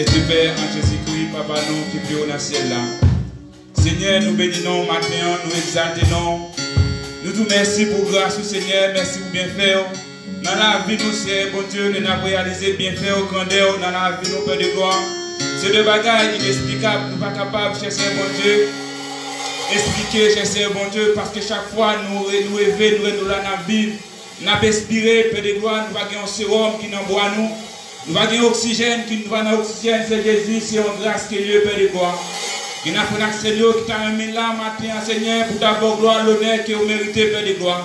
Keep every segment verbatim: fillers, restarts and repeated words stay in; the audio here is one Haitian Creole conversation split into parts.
Sentè Pè, an Jezikri, Papa nou ki pi wo nan syèl la. Senyè, nou beni non w maten an, nou egzalte non w. Nou di w mèsi pou gras ou, Senyè, mèsi pou byenfè w. Nan lavi nou, Senyè Bondye, lè n ap reyalize byenfè w, grandè w nan lavi nou, Pè de glwa. Se de bagay inesplikab, nou pa kapab, chè Senyè Bondye, esplike, chè Senyè Bondye, paske chak fwa nou re-, nou leve, nou re-, nou la, n ap viv, n ap espire, Pè de glwa, nou pa gen yon sewòm ki nan bwa nou. Nou pa gen oksijèn, ki nou pa nan oksijèn, se Jezi, se yon gras ke Dye, Pè de glwa. Gen nan frè n ak sè n yo ki ta renmen la maten an, Senyè, pou ta ba w glwa, lonè ke w merite, Pè de glwa.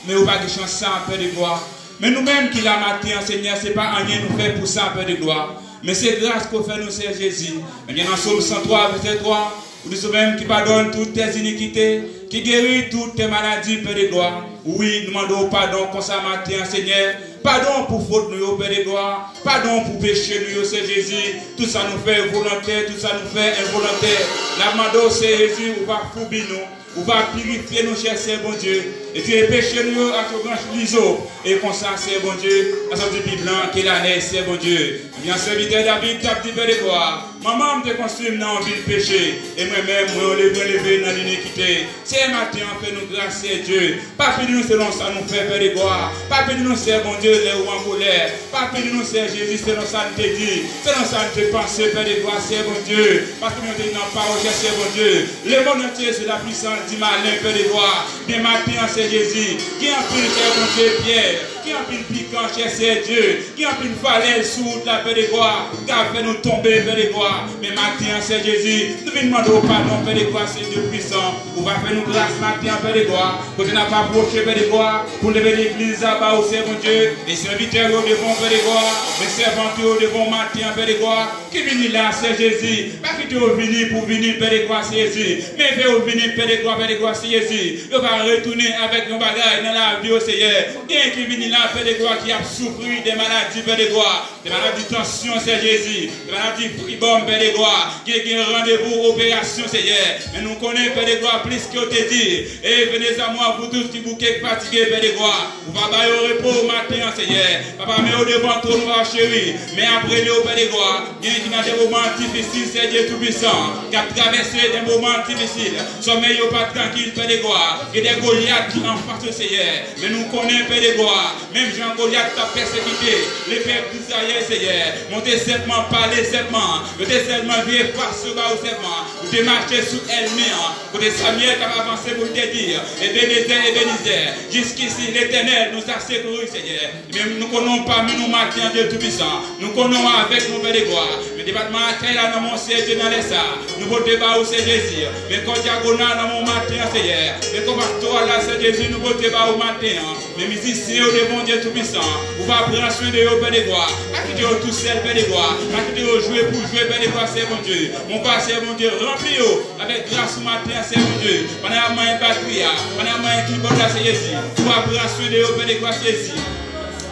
Men yo pa gen chans sa, Pè de glwa. Men nou menm ki la maten an, Senyè, se pa anyen nou fè pou sa, Pè de glwa. Men se gras ke w fè nou, Senyè Jezi. Men gen nan Sòm san twa, vèsè twa, ou di, se ou menm ki padone toutes tes iniquités, qui guérit toutes tes maladies, Pè de glwa. Wi, nou mande w padon konsa maten an, Senyè. Padon pou fot nou yo, Pè de glwa. Padon pou peche nou yo, Senyè Jezi. Tout sa nou fè volontè, tout sa nou fè envolontè. N ap mande w, Senyè Jezi, ou va foubi nou. Ou va pirifye nou, chè Senyè Bondye. Netwaye peche nou yo ak yon branch lizo. E konsa, Senyè Bondye, ansanm di Bib lan, ke la nèj, Senyè Bondye. Ebyen, sèvitè David t ap di, Pè de glwa, manman m te konstwi m nan yon vi peche, e mwen menm, mwen leve, mwen leve nan linikite. Senyè, maten an, fè nou gras, Senyè Dye. Pa pini nou selon sa nou fè, Pè de glwa. Pa pini nou, Senyè Bondye, lè ou an kolè. Pa pini nou, Senyè Jezi, selon sa n te di, selon sa n te panse, Pè de glwa, Senyè Bondye. Paske nou te nan pawòl, Senyè Bondye. Le monde entier sous la puissance du malin, Pè de glwa. Men maten an, Senyè Jezi, gen anpil, Senyè Bondye, pyèj, gen anpil pikan, chè Senyè Dye, gen anpil falèz sou wout la, Pè de glwa, k ap fè nou tonbe, Pè de glwa. Men maten an, Senyè Jezi, nou vin mande w padon, Pè de glwa, Senyè Dye pwisan. Ou va fè nou gras maten an, Pè de glwa. Kote n ap apwoche, Pè de glwa, pou leve legliz la ba ou, Senyè Bondye. E sèvitè yo devan w, Pè de glwa. Men sèvant yo devan w maten an, Pè de glwa. Ki vini la, Senyè Jezi. Pa kite yo vini pou vini, Pè de glwa, Senyè Jezi. Men fè yo vini, Pè de glwa, Pè de glwa, Senyè Jezi. Yo va retounen avèk yon bagay nan lavi yo, Senyè. Gen ki vini la, Pè de glwa, ki ap soufri de maladi, Pè de glwa. De maladi tansyon, Senyè Jezi. De maladi fibòm, Pè de glwa. Gen, gen randevou operasyon, Senyè. Men nou konnen, Pè de glwa, plis ke yo te di, e venez à moi, vous tous qui bouquez, fatigués, Pè de glwa. Ou va ba yo repo maten an, Senyè. Papa, men yo devan twòn ou a, cheri. Men ap rele w, Pè de glwa. Gen ki nan de moman difisil, Senyè Dye Toupisan, k ap travèse de moman difisil. Sòmèy yo pa trankil, Pè de glwa. Gen de Golyat ki anfas yo, Senyè. Men nou konnen, Pè de glwa, menm jan Golyat t ap pèsekite lepèp Izrayèl, Senyè, men w te senpman pale senpman. Yo te sèlman vire fas yo ba ou senpman. Ou te mache sou ènmi an. Kote Samyèl t ap avanse pou l te di, Ebenezè, Ebenezè, jusqu'ici l'Éternel nous a secourus, Senyè. Men nou konnen w pami nou maten an, Dye Toupisan. Nou konnen w avèk nou, Pè de glwa. Men depatman Akay la nan men w, Senyè Dye, nan lè sa a, nou pote ba ou, Senyè Jezi. Men kò dyagonal nan men w maten an, Senyè. Men kò pastoral la, Senyè Jezi, nou pote ba ou maten an. Men mizisyen yo devan w, Dye Toupisan. Ou va pran swen de yo, Pè de glwa. Pa kite yo tousèl, Pè de glwa. Pa kite yo jwe pou jwe, Pè de glwa, Senyè Bondye. Mon Pè, Senyè Bondye, ranpli yo avèk gras ou maten an, Senyè Bondye. Pandan y ap manyen batri a, pandan y ap manyen kibòd la, Senyè Jezi, ou va pran swen de yo, Pè de glwa, Senyè Jezi.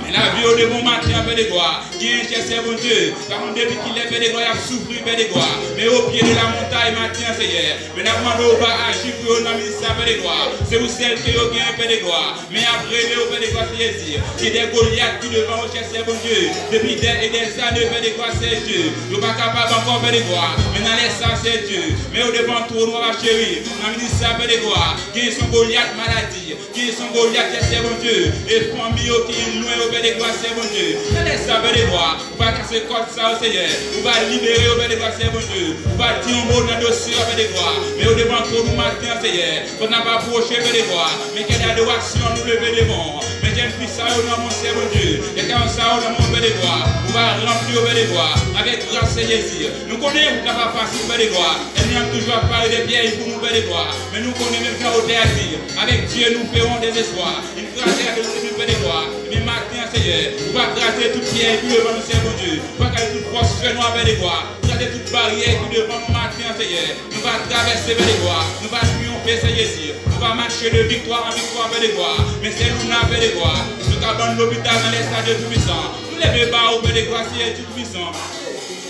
Men lavi yo devan w maten an, Pè de glwa. Gen chè, Senyè Bondye, pa konn depi kilè, Pè de glwa, y ap soufri, Pè de glwa. Men o pye de la montay maten an, Senyè. Men n ap mande w pa aji pou yo nan minit sa, Pè de glwa. Se ou sèl ke yo genyen, Pè de glwa. Men y ap rele w, Pè de glwa, Senyè Jezi. Gen de Golyat ki devan w, chè Senyè Bondye. Depi dè e dè zane, Pè de glwa, Senyè Dye. Yo pa kapab ankò, Pè de glwa. Men nan lè sa, Senyè Dye, men yo devan twòn ou a, cheri. Nan minit sa, Pè de glwa, gen yon Golyat maladi. Ki son Golyat, chè Senyè Bondye. E fanmi yo ki lwen yo, Pè de glwa, Senyè Bondye. Nan lè sa, Pè de glwa, ou va kase kòd sa yo, Senyè. Ou va libere yo, Pè de glwa, Senyè Bondye. Ou va di yon mo nan dosye yo, Pè de glwa. Men yo devan twòn ou maten an, Senyè. Kote n ap apwoche, Pè de glwa. Men kè dadorasyon nou leve devan w. Men jèn fi sa yo nan men w, Senyè Bondye. Jèn gason sa yo nan men w, Pè de glwa. Ou va ranpli yo, Pè de glwa. Avèk gras, Senyè Jezi. Nou konnen wout la pa fasil, Pè de glwa. Ènmi an toujou ap pare de pyèj pou nou, Pè de glwa. Men nou konnen menm jan otè a di, avec Dieu nous ferons des exploits. Li kraze avèk Jezi, Pè de glwa. Men maten an, Senyè, ou va kraze tout pyèj ki devan nou, Senyè Bondye. Ou va kraze tout fòs fènwa, Pè de glwa. Kraze tout baryè ki devan nou maten an, Senyè. Nou va travèse, Pè de glwa. Nou va triyonfe, Senyè Jezi. Nou va mache de viktwa an viktwa, Pè de glwa. Men sèl ou la, Pè de glwa. Si w ka ban n lopital nan lè sa, Dye Toupisan. Nou leve ba ou, Pè de glwa, Senyè Dye Toupisan.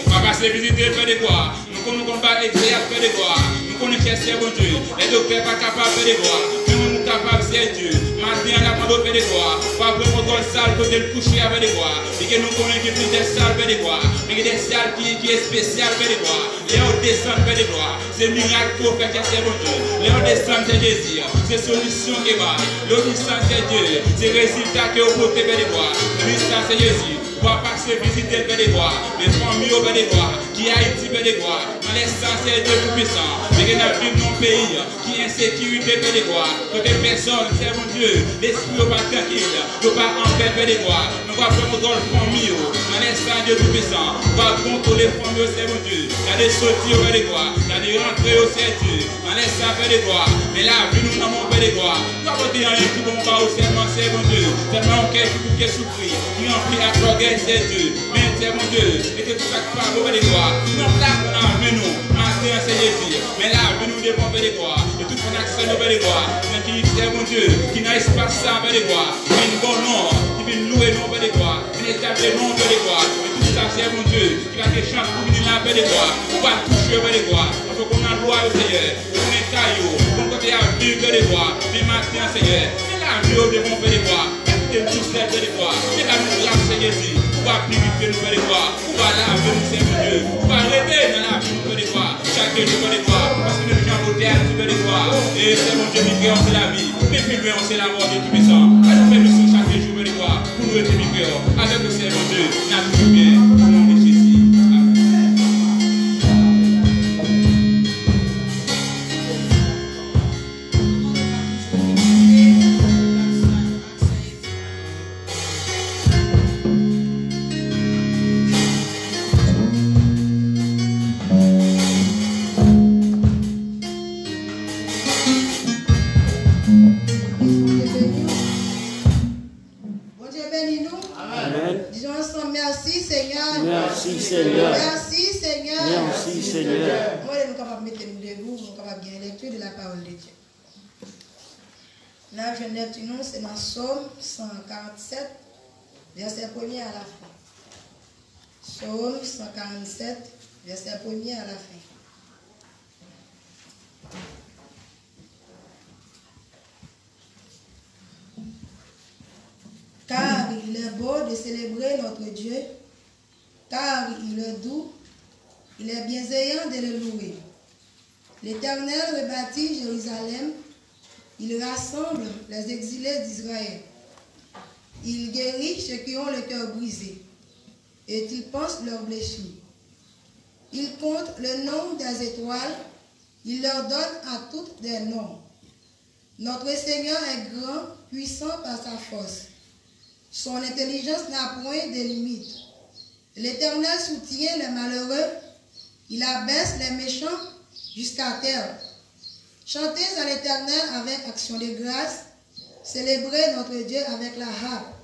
Ou ka pase vizite, Pè de glwa. Nou konn, nou konn ba egzeyat, Pè de glwa. Nou konnen chè Senyè Bondye. Lè doktè pa kapab, Pè de glwa. Men ou menm ou kapab, Seyè Dye, maten an, n ap mande w, Pè de glwa, pou w pran kontwòl sal kote l kouche a, Pè de glwa. Byenke nou konnen gen plizyè sal, Pè de glwa, men gen de sal ki, ki espesyal, Pè de glwa. Lè yo desann, Pè de glwa, se mirak ke w fè, Seyè Bondye. Lè yo desann, Seyè Jezi, se solisyon ke bay. Lè yo desann, Seyè Dye, se rezilta ke w pote, Pè de glwa. Kris la, se Jezi. Ou va pase vizite l, Pè de glwa. Men fanmi yo, Pè de glwa, ki Ayiti, Pè de glwa. Nan lè sa, Seyè Dye Toupisan, byenke n ap viv nan yon peyi ki ensekirite, Pè de glwa, kote pèsòn, Seyè Bondye, lespri yo pa trankil, yo pa anpè, Pè de glwa. Nou va pran kontwòl fanmi yo. Nan lè sa, Dye Toupisan, ou va kontwole fanmi yo, Seyè Bondye. Gade soti yo, Pè de glwa, gade rantre yo, Seyè Dye. Nan lè sa, Pè de glwa, men lavi nou nan men w, Pè de glwa. Nou pa pote anyen ki bon ba ou sèlman, Seyè Bondye. Sèlman yon kè ki bouke sou Kris, ki ranpli ak lògèy, Seyè Dye. Men, Seyè Bondye, mete tout sa k pa bon, Pè de glwa, nan plas nan lavi nou, maten an, Seyè Jezi. Men lavi nou devan w, Pè de glwa, e tout fanatik nou, Pè de glwa, nan ki, Seyè Bondye, ki nan espas sa, Pè de glwa, ki vin ba w non, ki vin lwe non, Pè de glwa, ki vin egzalte non, Pè de glwa. E tout sa, Seyè Bondye, ki pa gen chans pou vini la, Pè de glwa, ou va touche yo, Pè de glwa. Paske w konn andwa yo, Seyè. Ou konnen kay yo, ou konn kote y ap viv, Pè de glwa. Men maten an, Seyè, men lavi yo devan w, Pè de glwa. Men kite n tousèl, Pè de glwa. Men ba nou gras, Seyè Jezi. Ou va pirifye nou, Pè de glwa. Ou va lave nou, Seyè Bondye. Ou va rete nan lavi nou, Pè de glwa. Chak jou, Pè de glwa. Paske menm jan botè a di, Pè de glwa, e Seyè Bondye, pi prè w se lavi. Men pi lwen w se lanmò, Dye Toupisan. Fè nou fè misyon chak jou, Pè de glwa, pou nou rete pi prè w. Avèk ou, Seyè Bondye, n ap viv byen. O non de Jezi. Amèn. Bondye beni nou. Amèn. Di ansanm, mèsi, Senyè. Mèsi, Senyè. Mèsi, Senyè. Mèsi, Senyè. Mwen, nou kapab mete nou debou, nou kapab gen lekti de la pawòl de Dye. N ap jwenn lekti nou, se nan Sòm san karannsèt, vèsè premye a la fen. Sòm san karannsèt, vèsè premye a la fen. Car il est beau de célébrer notre Dieu, car il est doux, il est bienveillant de le louer. L'Éternel rebâtit Jérusalem, il rassemble les exilés d'Israël. Il guérit ceux qui ont le cœur brisé, et il panse leurs blessures. Il compte le nombre des étoiles, il leur donne à toutes des noms. Notre Seigneur est grand, puissant par sa force. Son intelligence n'a point de limite. L'Éternel soutient les malheureux, il abaisse les méchants jusqu'à terre. Chantez à l'Éternel avec action de grâce, célébrez notre Dieu avec la harpe.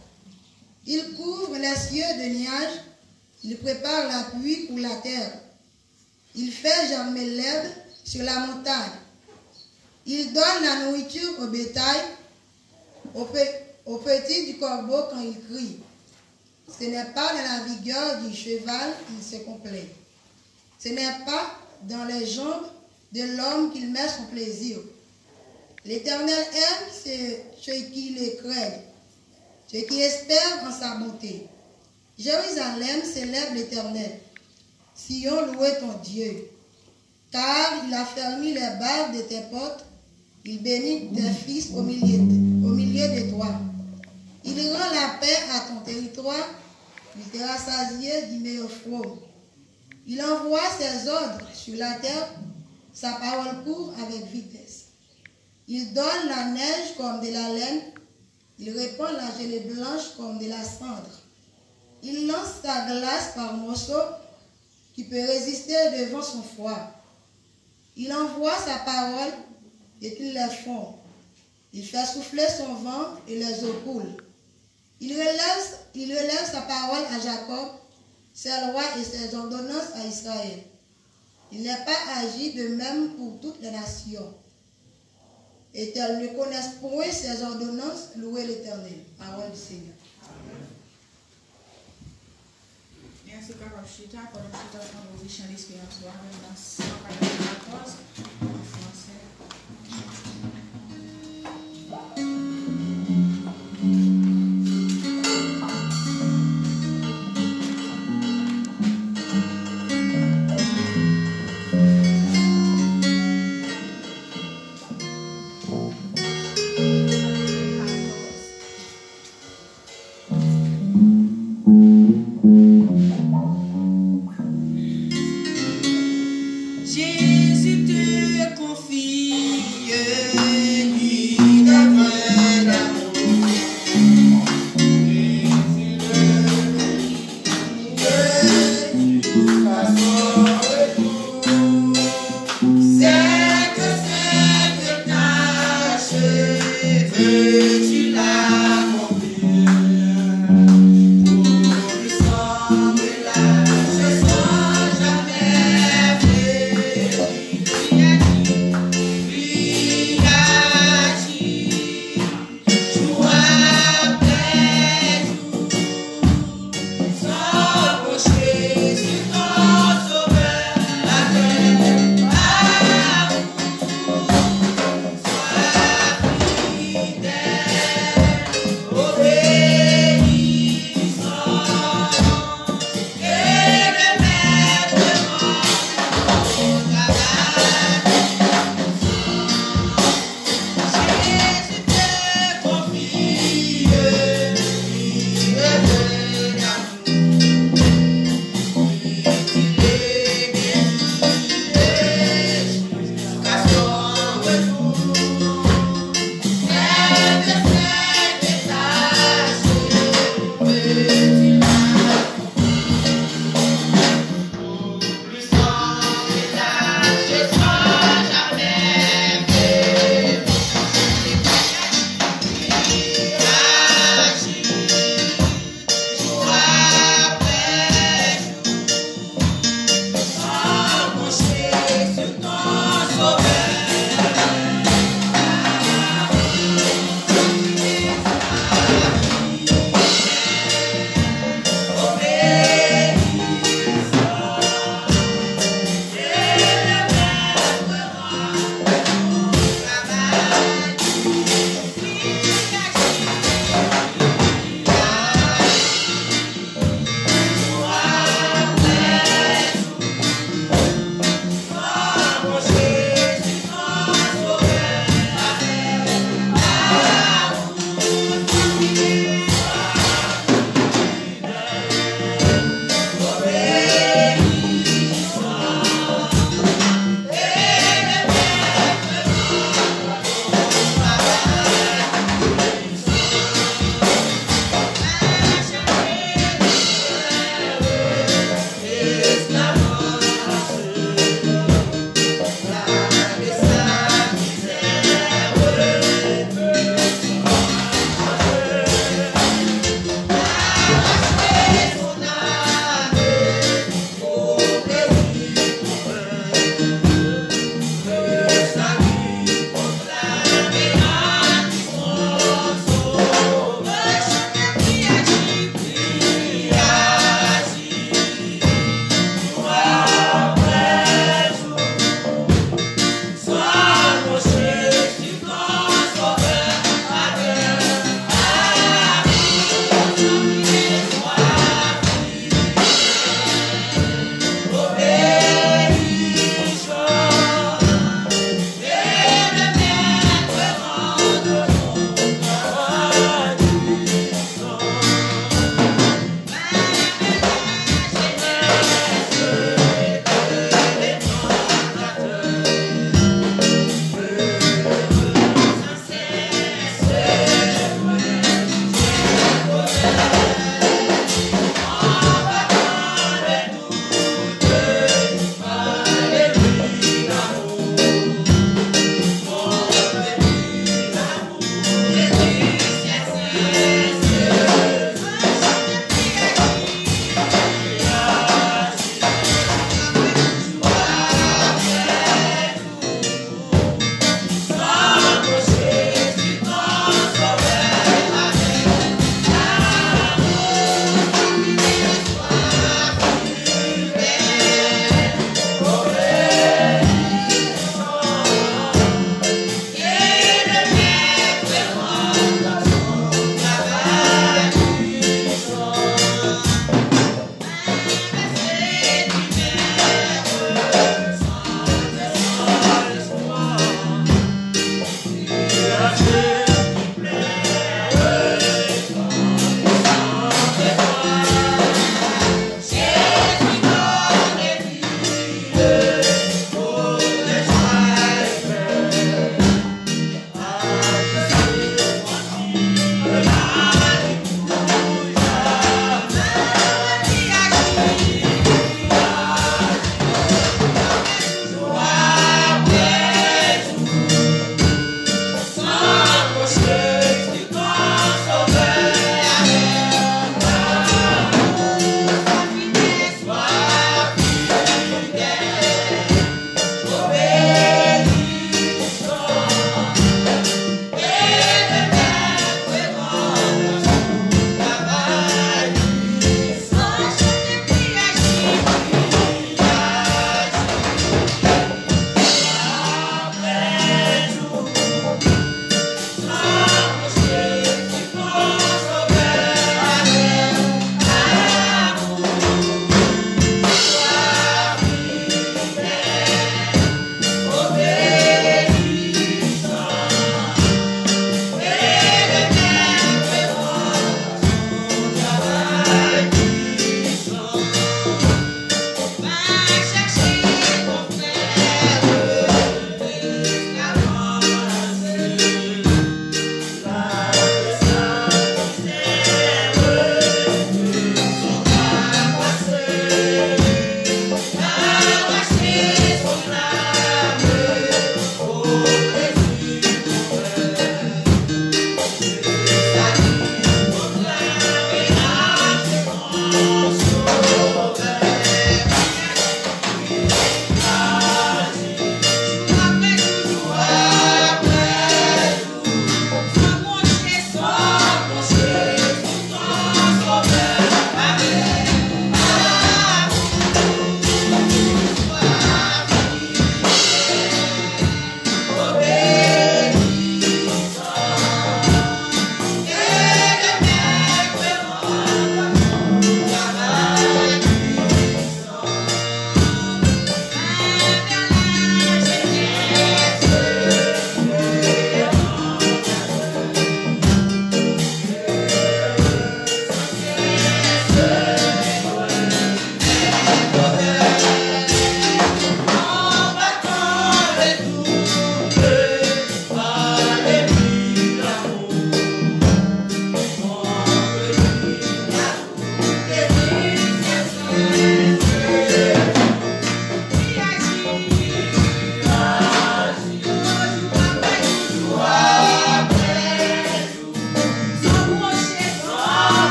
Il couvre les cieux de nuages, il prépare la pluie pour la terre. Il fait germer l'herbe sur la montagne. Il donne la nourriture au bétail, au pe-, au petit du corbeau quand il crie. Ce n'est pas dans la vigueur du cheval qu'il se complaît. Ce n'est pas dans les jambes de l'homme qu'il met son plaisir. L'Éternel aime ceux, ceux qui le craignent, ceux qui espèrent en sa bonté. Jérusalem, célèbre l'Éternel. Sion, loue ton Dieu. Car il affermit les barres de tes portes, il bénit tes fils au milieu de, au milieu de toi. Il rend la paix à ton territoire, il te rassasie du meilleur fraume. Il envoie ses ordres sur la terre, sa parole court avec vitesse. Il donne la neige comme de la laine, il répand la gelée blanche comme de la cendre. Il lance sa glace par morceaux, qui peut résister devant son froid. Il envoie sa parole et ils les font. Il fait souffler son vent et les eaux coulent. Il relève, il relève sa parole à Jacob, ses lois et ses ordonnances à Israël. Il n'est pas agi de même pour toutes les nations. Et elles ne connaissent point ses ordonnances, louez l'Éternel. Parole du Seigneur. Mèsi, ou kapab chita, pandan w chita, w ka ouvri Chan Lesperans ou avè m nan san katrevenkatòz, an fransè.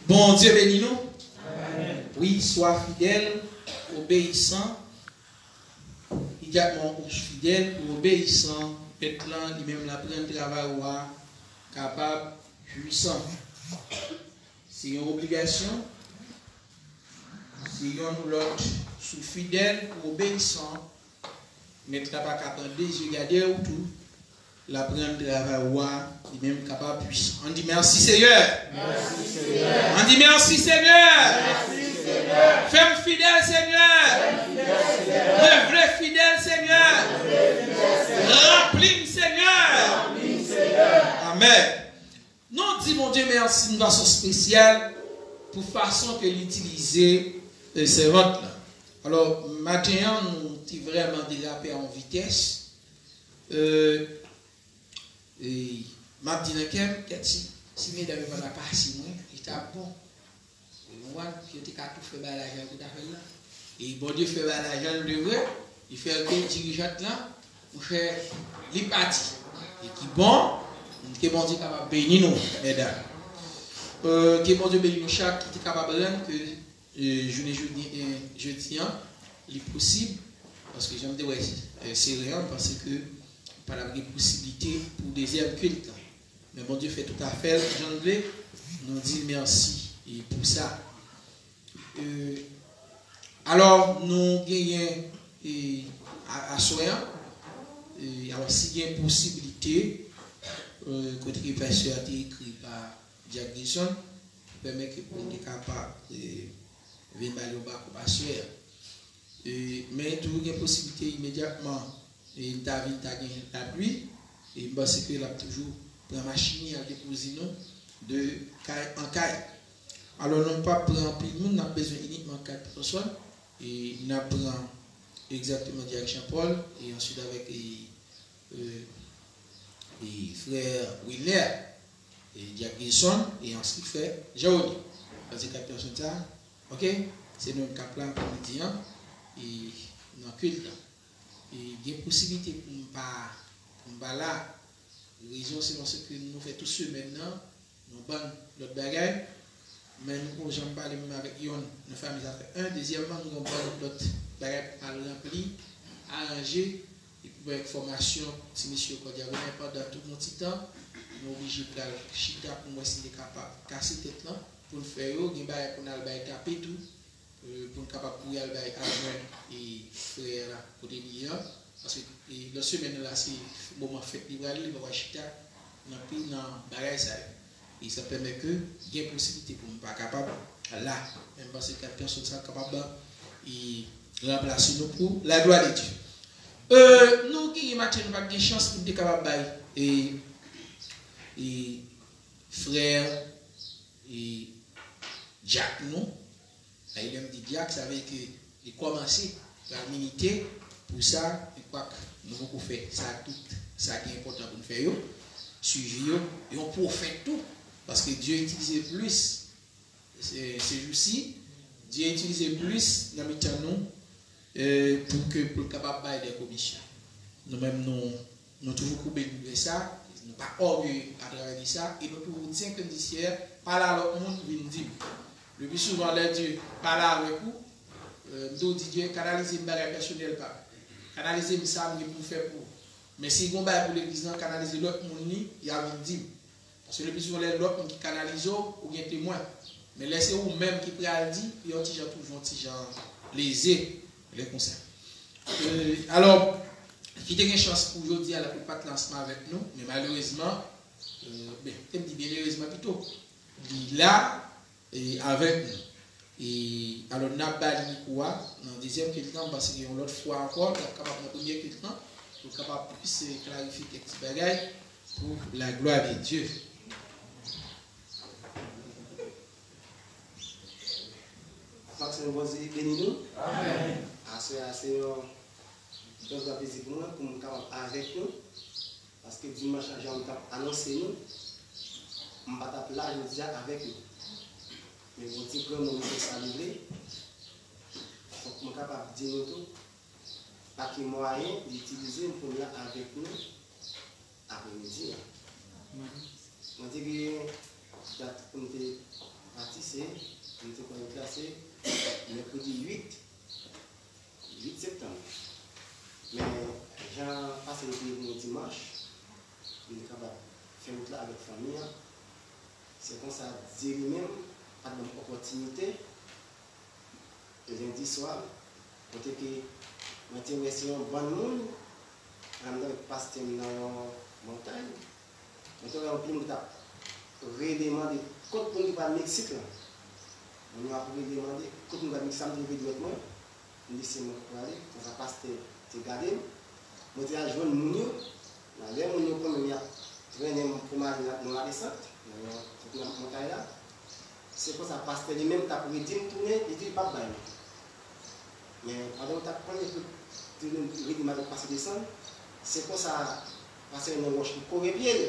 Bondye beni nou. Wi, swa fidèl, obeyisan, imedyatman ou fidèl, ou obeyisan, Mèt lan, li menm, l ap rann travay ou a kapab pwisan. Se yon obligasyon. Si yonn ou lòt, si w fidèl, ou obeyisan, Mèt la pa ka pran de zye gade w tou. L ap rann travay ou a, li menm kapab pwisan. Ann di, mèsi, Senyè. Mèsi, Senyè. Ann di, mèsi, Senyè. Mèsi, Senyè. Fè m fidèl, Senyè. Fè m fidèl, Senyè. Mwen vle fidèl, Senyè. Mwen vle fidèl, Senyè. Ranpli m, Senyè. Ranpli m, Senyè. Amèn. Nou di Bondye mèsi yon fason espesyal pou fason ke l itilize, e, sèvant lan. Alò, maten an, nou te vrèman derape a yon vitès. E, e, m ap di nan kè m, kèt, si, si medam yo pa ta pase mwen, li t ap bon. Ou konprann? Yo te ka tou fè bagay lajan pou ta fè l la. E Bondye fè bagay lajan l vre, vre. Li fè ke dirijant lan, monchè, li pati. E ki bon, ke Bondye kapab beni nou, medam. E, ke Bondye beni nou chak ki te kapab rann ke, e, jounen jodi, e, jodi an, li posib, paske jan m te wè, e, sere an, m panse ke pa t ap gen posiblite pou dezyèm kilt lan. Men Bondye fè tout afè l jan l vle, nou di l mèsi, e, pou sa. E, alò, nou genyen, e, a, aswè an, e, alò, si gen posiblite, e, kote ke pastè a te ekri pa Dyak Gilson, pèmèt ke pou nou te kapab, e, vin ba l yon bakòp aswè a. E, men toujou gen posiblite imedyatman, e, n ta vin ta gen lapli, e m panse ke l ap toujou pran machin li al depoze nou de kay an kay. Alò, nou p ap pran anpil moun, n ap bezwen inikman kat pèsòn, e n ap pran egzakteman Dyak Jean Paul, e answit avèk, e, e, e frè Wilner, e Dyak Gilson, e answit frè Jean Rony. Paske kat pèsòn sa, oke, se nou menm k ap la pou midi an, e nan kilt lan. E gen posiblite pou m pa, pou m pa la. Rezon se paske nou fè tout semèn nan, nou bann lòt bagay. Men nou poko janm pale menm avèk yonn nan fanmi sa fè en. Dezyèmman, nou gon bann lòt bagay pou al ranpli, aranje, e pou bay fòmasyon ti mesye yo kò dyagonal pandan tout yon ti tan. Nou oblije pral chita pou n wè si n te kapab kase tèt lan, pou n fè yo, gen bagay pou n al bay tape tou. E, pou n kapab kouri al bay, al jwenn, e, frè a kote li ye an. Paske, e, lòt semèn nan la, se moman fèt li pral ye, li pa pral chita nan pi, nan bagay sa yo. E sa pèmèt ke gen posiblite pou m pa kapab la. Men m panse kat pèsòn sa kapab, e, ranplase nou pou la glwa de Dye. E, nou genyen maten, nou pa t gen chans pou n te kapab bay, e, e, frè, e, dyak nou. Sa vle di, lè m di dyak, sa vle di ke li kòmanse pral milite pou sa, men kwak nou poko fè sa tout, sa ki enpòtan pou n fè yo, swivi yo, yon pwofèt tou, paske Dye itilize plis, se, se jou si, Dye itilize plis nan mitan nou, e, pou ke, pou l kapab bay de komisyon. Nou menm, nou, nou toujou koube nou dèyè sa, nou pa ògeye atravè de sa, e nou toujou di Sen Kèt di Syèl, pale a lòt moun, vin di m. Le pli souvan, lè Dye pale avèk ou, e, m toujou di Dye, kanalize m bagay pèsonèl pa m. Kanalize m sa m gen pou m fè pou ou. Men si gon bagay pou legliz lan, kanalize lòt moun li, y a vin di m. Paske le pli souvan, lè lòt moun ki kanalize w, ou gen temwen. Men lè se ou menm ki pral di, li yon ti jan, toujou yon ti jan leze, lè konsa. E, alò, ki te gen chans pou jodi a la, pou l pa t la ansanm avèk nou, men malerezman, e, ben, te m di byen erezman pito, li la, e, avèk nou. E, alò, n ap ba li mikwo a nan dezyèm kilt lan, m panse gen yon lòt fwa ankò, l ap kapab nan premye kilt lan, pou l kapab plis, e, klarifye kèk ti bagay pou la glwa de Dye. Maksimòm Bondye beni nou. Amèn. Aswè a se yon, yon gran plezi pou mwen pou m kapab avèk nou. Paske dimanch la, jan m t ap anonse nou, m pa t ap la jodi a avèk nou. Men Bondye granmoun konsa li vle. Fòk mwen kapab di nou tou, pa ki mwayen li itilize m pou m la avèk nou aprèmidi a. Mwen te gen dat pou m te pati, se Epi vini dimanch, pou m te kapab fè wout la avèk fanmi an. Se konsa, Dye li menm pa t ban m opòtinite, lendi swa, kote ke mwen te wè se yon bann moun, anndan avèk pastè m nan yon montay, mwen te wè yon pil moun ki t ap rele mande, kot moun ki pral Meksik lan. Moun yo ap rele mande, kot moun ki pral Meksik, sa m te leve dwèt mwen. M di se mwen ki prale, konsa pastè te gade m. Mwen te al jwenn moun yo. Nan lè moun yo konnen y ap trennen m pou m ale nan, nan ladesant, nan yon, nan montay la. Se konsa pastè li menm t ap redi m tounen, li di li p ap bay mwen. Men pandan yo t ap pran, li te redi m al pase desann. Se konsa pastè nan wòch li kore pye l,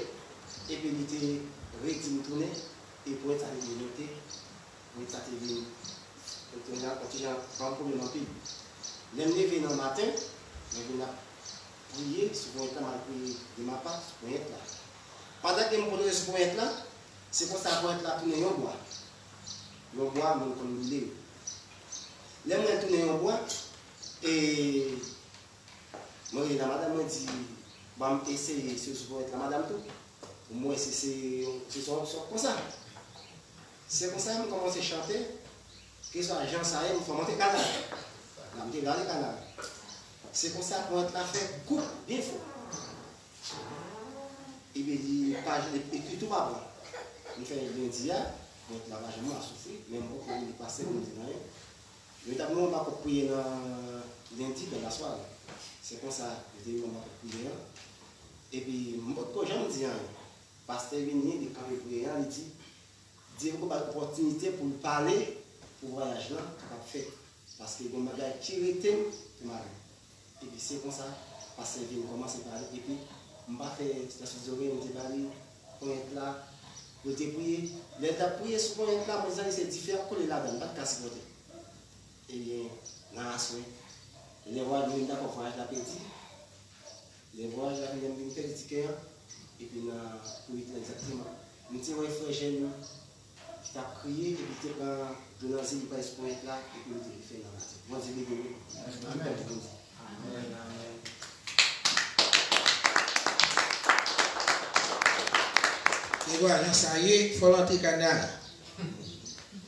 epi li te redi m tounen, e ponyèt sa te vin monte, ponyèt sa te vin, yon ti jan, yon ti jan ban m pwoblèm anpil. Lè m leve nan maten, mwen vin ap priye sou ponyèt la, m al priye de ma pa sou ponyèt la. Pandan ke m kontinye sou ponyèt la, se konsa ponyèt la tounen yon bwa. Yon bwa moun konn boule yo. Lè m wè l tounen yon bwa, e mwen rele nan madanm mwen, di, ban m eseye sou, sou ponyèt la madanm tou, pou m wè si se, se yon, se yon konsa. Se konsa m kòmanse chante, keswa jan sa ye, m fè monte kay la. La m te rale kay la. Se konsa ponyèt la fè koup byen fò. Epi li pa, li, li, li tou pa bon. M fè lendi a, ponyèt la pa janm ap soufri, men m poko rive pase pou m di l anyen. Yo t ap ban m makòk priye nan lendi, nan lasware. Se konsa, yo te ban m makòk priye an. Epi m potko janm di anyen. Pastè vini, li kanpe priye an, li di, Dye poko ba l opòtinite pou l pale, pou vwayaj lan kapab fèt. Paske gen bagay ki rete m pou m ale. Epi se konsa, pastè vin kòmanse pale, epi m pa fè sitiyasyon dizore, m te ba li ponyèt la, pou l te priye. Lè l t ap priye sou ponyèt la, mwen santi se dife ap kole ladan l, m pa t ka sipòte. Ebyen, nan aswè, lè w al, nou vin dakò vwayaj la pèdi. Lè vwayaj la fini, m vin pèdi tikè an, epi nan pou uit lè egzakteman, m te wè frè Jèn ki t ap kriye, epi l te pran dlo nan zye, li pral sou ponyèt la, epi m te vin fè l nan maten. Bondye beni nou. Tout glwa pou Bondye. Amèn, amèn. Se vwa jan sa ye, fò l antre kanal.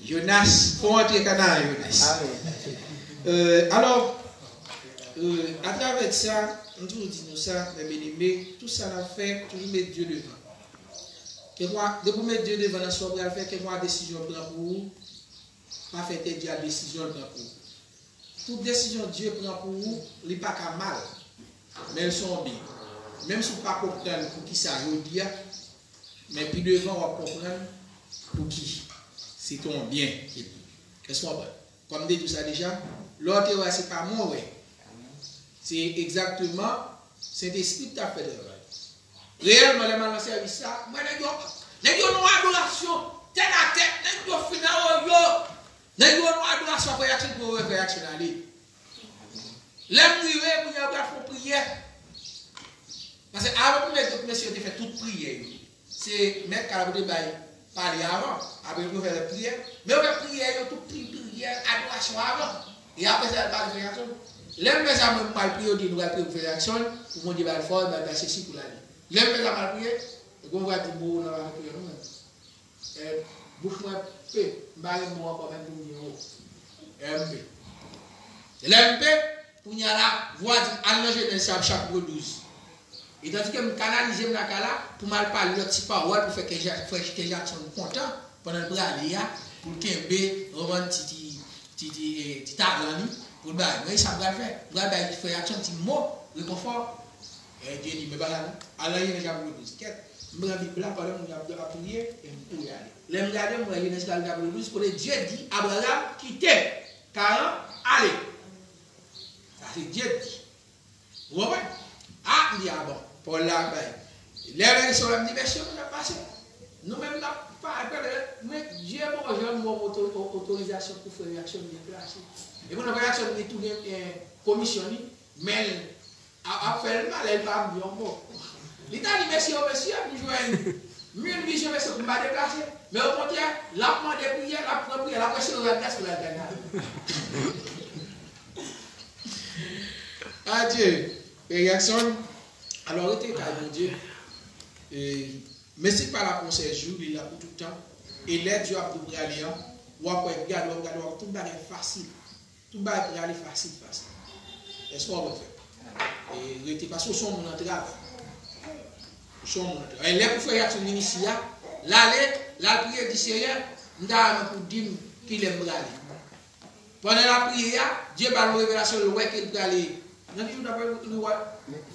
Jonas, fò antre kanal, Jonas. Amèn. Euh, alò, euh, atravè sa, m toujou di nou sa, mes bien-aimés, tout sa n ap fè, toujou met Dye devan. Kèlkeswa, depi w met Dye devan nan sa w pral fè, kèlkeswa desizyon l pran pou ou, pa fè tèt Dye a desizyon l pran pou ou. Tout desizyon Dye pran pou ou, li pa ka mal, men l se yon byen. Menm si w pa konprann poukisa jodi a, men pi devan w ap konprann pouki se te yon byen. Èske w konprann? Kòm m te di w sa deja, lè w te wè se pa mwen w wè, se egzakteman Sentespri ki t ap fè travay. Reyèlman, lè m al nan sèvis sa, m wè nèg yo, nèg yo nan yon adorasyon, tèt atè, nèg yo fin nan yo, nèg yo nan yon adorasyon, frè Jackson, pou yo wè frè Jackson ale. Lè m rive, kounye a, yo pral fè yon priyè. Paske avan premye, premye mesye yo te fè tout priyè yo. Se mèt kay la pou te bay pale avan. Apre yo fè lòt priyè. Men yo fè priyè yo, tout pri-, priyè, adorasyon avan. E apre sa, yo pale frè Jackson. Lè m fè sa, mwen, m al priye, yo di nou pral priye pou frè Jackson, pou Bondye ba l fòs, ba l bay sesi pou l ale. Lè m fè sa, m al priye, e gon frè di m, "Bon, nan la priye nou menm." Eh, bouch mwen pe, m pa gen mo ankò menm pou m di yon mo. M P. Lè m pe, kounye a la, vwa di m al nan Jenèz chap, chapit douz. E tandike m kanalize m lakay la, pou m al pale lòt ti pawòl pou fè kè Ja-, frè, kè Jackson kontan, pandan l prale a, pou l kenbe, konprann, ti, ti, ti, ti, eh, ti talan li, pou l bay. Mwen, e sa m pral fè. M pral bay frè Jackson ti mo rekonfò. Eh, Dye di, men pa sa non. Al nan Jenèz chapit douz. Kèt, m pran Bib la, pandan moun yo ap, ap priye, e m kouri ale. Lè m gade, m wè Jenèz chapit douz, kote Dye di Abraram kite Karan, ale. Sa se Dye di. Ou konprann? A, m di, a bon, Pòl la ap bay. Lè lè se w la, m di, mesye, moun ap pase. Nou menm n ap pa, men Dye bon jan ban w oto-, o-, otorizasyon pou frè Jackson deplase. E pandan frè Jackson li tou gen, eh, komisyon li, men l ap, ap fè l mal, e l pa di yon mo. Li ta di, mesye yo, mesye, m jwenn mil vizyon, mesye, pou m pa deplase. Men okontrè, l ap mande priyè, l ap pran priyè, l ap resevwa gras pou l al Kanada. Adye, frè Jackson, Alò, rete kay Bondye. E, Mesi pa la pou yon sèl jou, li la pou tout tan. E lè Dye ap di w prale an, w ap wè, gade, w ap gade, w ap tout bagay fasil. Tout bagay prale fasil, fasil. Èske w konprann, frè? E rete, paske w se yon moun an travay. Ou se yon moun an travay. E lè pou frè Jackson vin isi a, l ale, l al priye, di, Seyè, m ta renmen pou w di m kilè m prale. Pandan l ap priye a, Dye ba l yon revelasyon, l wè ke l prale. Nan ki jou dapre li wè?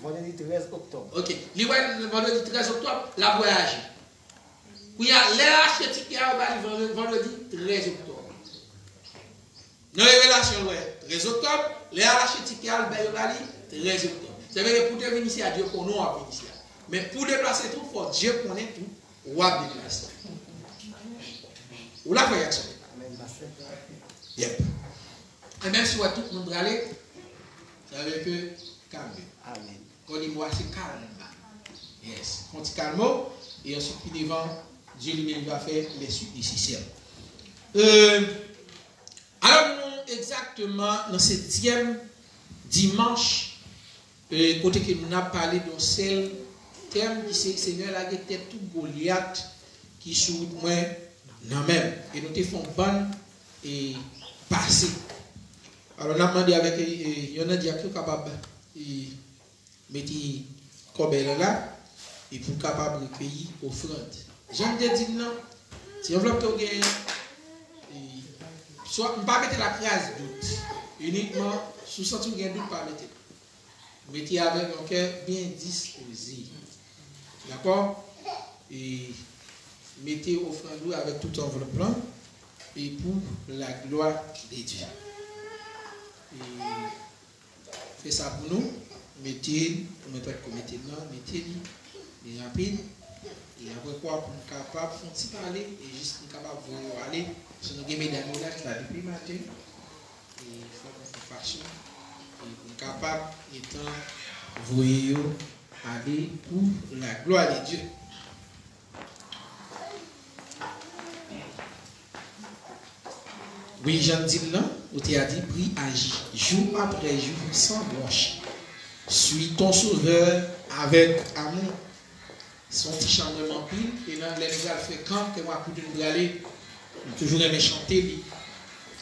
Vandredi trèz oktòb. Ok. Li wè vandredi trèz oktòb, l ap vwayaje. Kounye a, lè l achte tikè a, yo ba li vandredi, vandredi trèz oktòb. Nan revelasyon, l wè trèz oktòb, lè l achte tikè a, l ba, yo ba li trèz oktòb. Sa vle di pou w te vin isi a, Dye konnen w ap vin isi a. Men pou w deplase tou, fò Dye konnen tou, w ap deplase. Ou la, frè Jackson? Yep. E menm si w wè tout moun prale, sa vle di ke kalme. Amen. Kò di mwa se kalm. Yes. Fè yon ti kalme w, e answit pi devan, Dye li menm va fè les suites nécessaires. Euh, alò, nou egzakteman nan setyèm dimanch, e kote ke nou ap pale de yon sèl tèm ki se Senyè lage tèt tout Golyat ki sou wout mwen nan men m. E nou te fè yon bann e pase. Alò, n ap mande avèk e, e, yon nan dyak yo kapab e, mete kòbèy lan la, e pou kapab rekeyi ofrann. Jan m te di l lan, ti anvlòp ke w genyen, e, swa, m pa mete l ak ras dout. Inikman, si w santi w gen dout, pa mete l. Mete avèk yon kè byen dispoze. Dakò? E mete ofrann ou avèk tout anvlòp lan, e pou la glwa de Dye. E fè sa pou nou. Mete l, mwen pa t ko mete l nan, mete l, li rapid. E apre kwa, pou n kapab fè yon ti pale, e jis pou n kapab voye yo ale. Paske nou gen medam yo la ki la depi maten, e fò nou fè fason, e pou n kapab gentan voye yo ale pou la glwa de Dye. Wi, jan m di l lan, ote a di, pri aji, jou apre jou, san bwonche. Suis ton Sauveur avec amour. Se yon ti chan m renmen anpil, e nan lè m pral fè kan, ke mwa koute m prale, m toujou renmen chante li.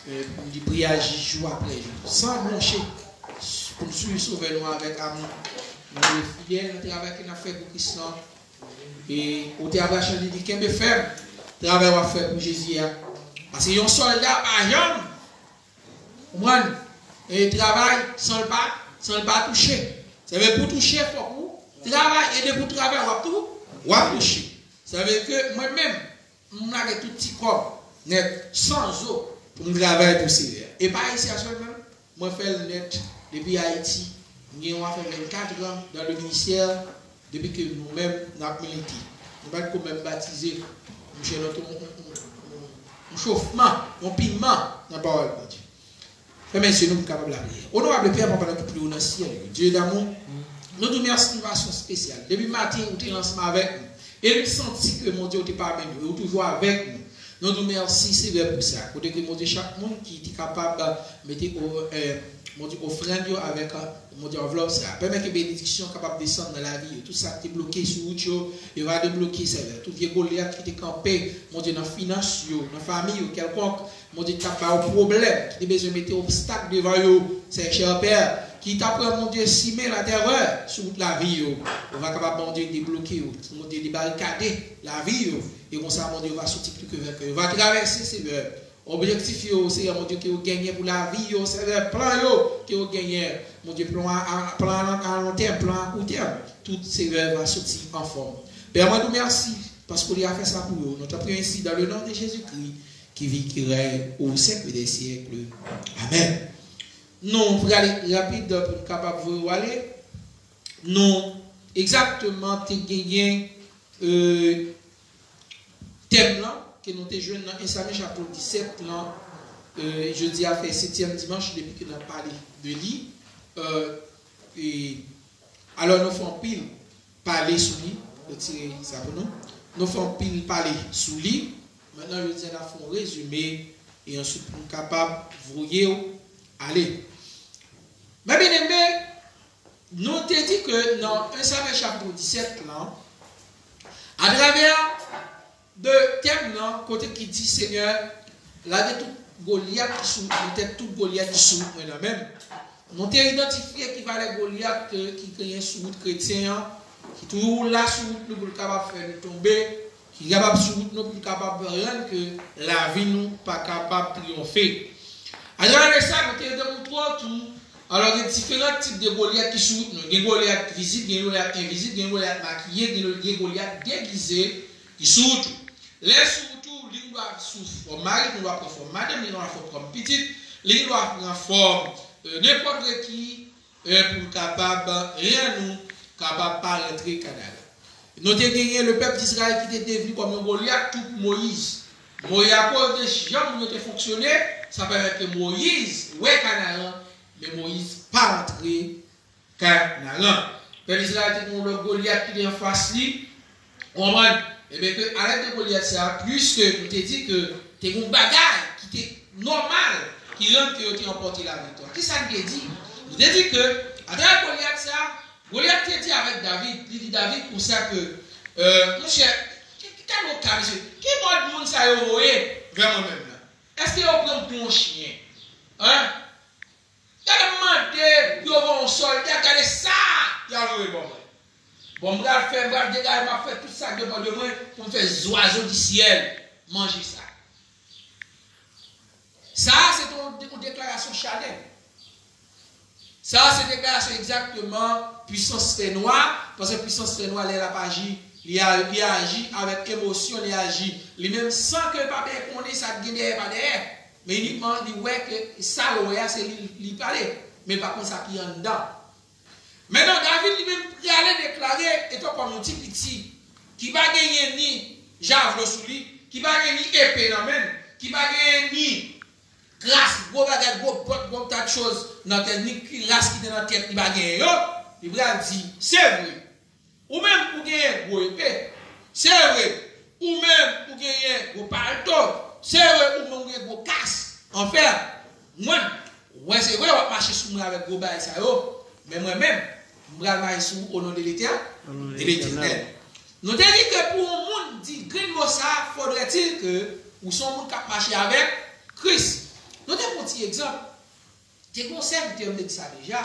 E, m di pri aji jou apre jou. San bwonche, pou n swiv Sovè nou avèk amou. Nou dwe fidèl nan travay ke n ap fè pou Kris lan. E ote a pral chante, li di, kenbe fèm, travay w ap fè pou Jezi a. Paske yon sòlda pa janm, konprann, e travay san l pa, san l pa touche. Sa vle pou touche, fòk ou travay, e depi w travay, w ap tou, w ap touche. Sa vle ke mwen menm, m lage tout ti kòb nèt, san zo, pou m travay pou Senyè a. E pa isi a sèlman, mwen fè l nèt depi Ayiti. M gen yon afè vennkat an dans le ministère, depi ke nou menm n ap milite. Nou pa t ko menm batize, m jwenn yon, yon, yon, yon, yon chofman, yon piman nan pawòl Bondye. Fèmen je nou pou n kapab lapriyè. Onorab Pè, Papa nou ki pi wo nan syèl yo, Dye damou, nou di w mèsi yon fason espesyal. Depi maten, ou te ansanm avèk nou. E nou santi ke, Bondye, ou te pami nou. E ou toujou avèk nou. Nou di w mèsi, Senyè, pou sa. Kote ke, Bondye, chak moun ki te kapab mete, o, e, Bondye, ofrann yo avèk, Bondye, anvlòp sa. Pèmèt ke benediksyon kapab desann nan lavi yo. Tout sa ki te bloke sou wout yo, yo va debloke, Senyè. Tout vye Golyat ki te kanpe, Bondye, nan finans yo, nan fanmi yo, kèlkonk, Bondye, ki t ap ba yo pwoblèm, ki te bezwen mete obstak devan yo, Senyè, chè Pè, ki ta pran, Bondye, simen latèrè sou wout lavi yo. Ou va kapab, Bondye, debloke yo, Bondye, debarikade lavi yo. E konsa, Bondye, yo va soti pli ke venkè. Yo va travèse, Senyè. Objektif yo, Senyè, Bondye, ke yo genyen pou lavi yo, Senyè, plan yo, ke yo genyen, Bondye, plan a, a, plan a, a lon tèm, plan a kou tèm. Tout, Senyè, va soti anfòm. Pè, mwen di w mèsi, paske ou deja fè sa pou yo. Nou t ap priye ensi, dans le nom de Jésus-Christ, qui vit, qui règne au siècle des siècles. Amen. Nou prale rapid pou n kapab voye w ale. Nou egzakteman te genyen, e, tèm lan ke nou te jwenn nan en Samye chapit disèt lan, e, jodi a fè setyèm dimanch depi ke n ap pale de li. E, e, alò nou fè anpil pale sou li, retire sa pou nou. Nou fè anpil pale sou li. Mentnan, jodi a, n ap fè yon rezime e answit pou n kapab voye w ale. Mes bien-aimés, Nou te di ke nan en Samyèl chapit disèt lan, atravè de tèm nan, kote ki di Senyè lage tout Golyat ki sou, nan tèt tout Golyat ki sou wout mwen nan men m. Nou te idantifye ki valè Golyat ke, ki genyen sou wout kretyen an, ki toujou la sou wout nou pou l kapab fè nou tonbe, ki kapab sou wout nou pou l kapab rann ke lavi nou pa kapab triyonfe. Atravè de sa, nou te demoutre w tou, alò gen diferan tip de Golyat ki sou wout nou. Gen Golyat vizib, gen Golyat envizib, gen Golyat makiye, gen, gen Golyat degize ki sou wout ou. Lè sou wout ou, li gen dwa sou fòm mari, li gen dwa pran fòm madanm, li gen dwa pran fòm pitit, li gen dwa pran fòm, euh, nenpòt ki, euh, pou l kapab rann nou kapab pa rantre Kanaran. Nou te genyen lepèp Dizrayèl ki te devni kòm yon Golyat tou pou Moyiz. Moyiz, akoz de jan moun yo te fonksyone, sa pèmèt ke Moyiz wè Kanaran, men Moyiz pa rantre Kanaran. Pèp Izrayèl te gen yon lòt Golyat ki te anfas li. Ou konprann? Ebyen, ke alèd de Golyat sa, pliske nou te di ke te gen yon bagay ki te nòmal, ki rann ke yo te ranpòte laviktwa. Kisa n te di? Nou te di ke, atravè Golyat sa, Golyat te di avèk David, li di David konsa ke, euh, monchè, ki, ki kalòt ka, mesye? Ki mòd moun sa yo voye vè mwen menm nan? Èske yo pran m pou yon chen? Hein? Gade, m mande pou yo voye yon sòlda, gade sa y a voye ban mwen. Bon, m pral fè, m pral degaje, m ap fè tout sa k depann de mwen pou m fè zwazo di syèl manje sa. Sa a, se te yon, yon deklarasyon chanèl. Sa a, se deklarasyon egzakteman pwisans fènwa, paske pwisans fènwa, lè l ap aji, li a, li aji avèk emosyon, li aji li menm san ke l pa byen konnen sa k gen dèyè pa dèyè. Men inikman, li wè ke sa l wè a, se li, li pale, men l pa konn sa ki anndan. Mentnan, David li menm prale deklare, etan kòm yon ti piti, ki pa genyen ni javlo sou li, ki pa genyen ni epe nan men l, ki pa genyen ni kras, gwo bagay, gwo bòt, gwo ta choz nan tèt, ni kiras ki te nan tèt li pa genyen yo, li pral di, se vre, ou menm ou genyen gwo epe, se vre, ou menm ou genyen gwo palto, se vre, ou menm ou genyen gwo kas an fè, mwen, wè, se vre, w ap mache sou mwen avèk gwo bagay sa yo, men mwen menm, m pral mache sou ou o non de Letè-, de Letènèl. Nou te di ke pou yon moun di grenn mo sa, fodrètil ke ou se yon moun k ap mache avèk Kris. Nou te pran ti egzanp. Te gen yon sèvitè m te di sa deja.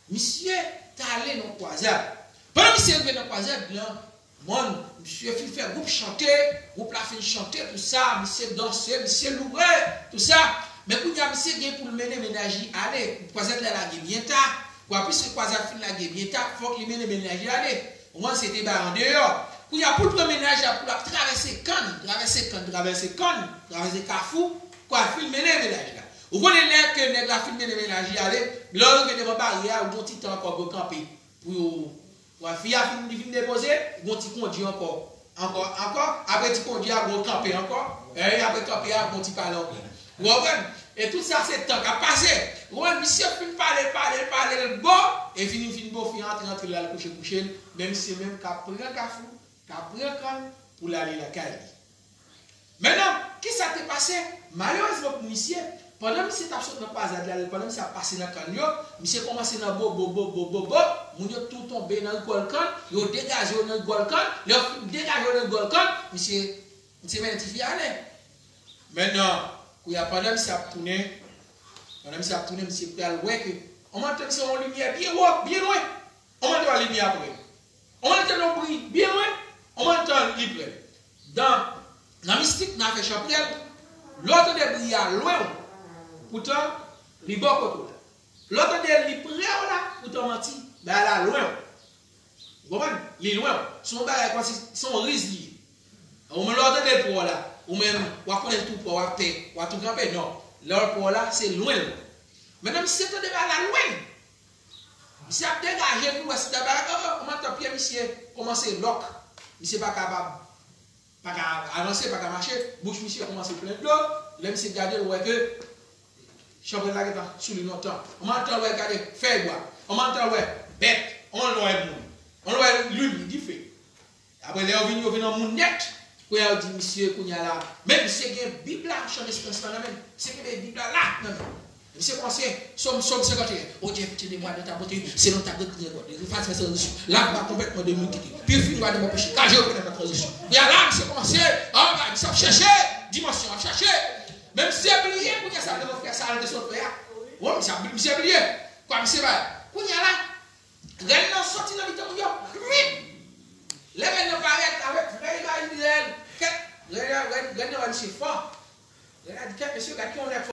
Misye t ale nan kwazad. Pandan misye rive nan kwazad lan, mòn, misye fin fè gwoup chante, gwoup la fin chante, tou sa, misye danse, misye loure, tou sa. Men kounye a, misye gen pou l mennen mennaj li ale. Kwazad la lage byen ta. Kwa, piske kwazad fin lage byen ta, fòk li mennen mennaj li ale. Ou konprann, se te bay andeyò. Kounye a, pou l pran mennaj la, pou l ap travèse kann, travèse kann, travèse kann, travèse kafou, kwa, fin mennen mennaj la. Ou konnen lè ke nèg la fin mennen mennaj li ale, lè w rive devan baryè a, ou gen yon ti tan ankò pou yo kanpe. Pou yo, wè, fi a fin, li fin depoze, gon ti kondi ankò. Ankò, ankò, apre ti kondi a, gon kanpe ankò. E apre kanpe a, gon ti pale ankò. Ou konprann? E tout sa se tan k ap pase. Ou konprann? Misye fin pale, pale, pale, l bo, e fini, fin bo, fi antre, antre, l al kouche, kouche l. Men misye menm k ap pran kafou, k ap pran kann pou l ale lakay li. Mentnan, kisa k te pase? Malerezman pou misye, pandan misye t ap sot nan kwazad la, pandan misye ap pase nan kann yo, misye kòmanse nan bo, bo, bo, bo, bo, bo, moun yo tou tonbe nan rigòl kann, yo degaje yo nan rigòl kann, lè yo fin degaje yo nan rigòl kann, misye, misye mennen tifi a ale. Mentnan, kounye a, pandan misye ap tounen, pandan misye ap tounen, misye pral wè ke, an menm tan, misye wè yon limyè byen wo, byen lwen. An menm tan, limyè a pre. An menm tan, yon bri byen lwen, an menm tan, li pre. Nan, nan mistik, nan afè chanprèl, lè w tande bri a lwen w, poutan, li bò kote w la. Lè w tande li pre w la, poutan manti, bagay la lwen w. Ou konprann? Li lwen w. Se yon bagay kòmsi, se yon riz li ye. Ou menm lè w tande l pre w la, ou menm, w a konnen l tou pre, w a pè, w a tou kanpe, non. Lè l pre w la, se lwen l. Mentnan, misye tande bagay la lwen. Misye ap degaje l pou l wè si ta bagay, oh, oh, ou menm tan pye misye kòmanse lòk. Misye pa kapab, pa ka avanse, pa ka mache. Bouch misye kòmanse plen dlo. Lè misye gade, l wè ke chanprèl la gentan sou li lontan. An menm tan, l wè, gade, fèy bwa. An menm tan, l wè bèt. An lòt moun. An lòt lim, dife. Apre, lè yo vin, yo vin yon moun nèt. Kounye a, yo di misye, kounye a la. Men misye gen Bib la, Chan Esperans lan nan men l. Misye kenbe Bib la la nan men l. Misye kòmanse, Sòm, Sòm senkant e en. O Dye, pitié de moi, de ta bonté, selon ta grande miséricorde, efface mes transgressions. Lave-moi complètement de mes iniquités. Purifie-moi de mon péché, car je reconnais ma transgression. Kounye a la, misye kòmanse, oh, misye ap chèche dimansyon, ap chèche. Men misye bliye, kounye a sa, nan frè sa, nan son frè a. Bon, misye, misye bliye. Kwa misye bay. Kounye a la, rèn nan soti nan mitan moun yo. Rip! Lè rèn nan parèt avèk vrè imaj li rèn. Kèt, rèn, rèn, rèn nan wè misye fò. Rèn nan di, kèt, mesye, gad ki yon nèg fò.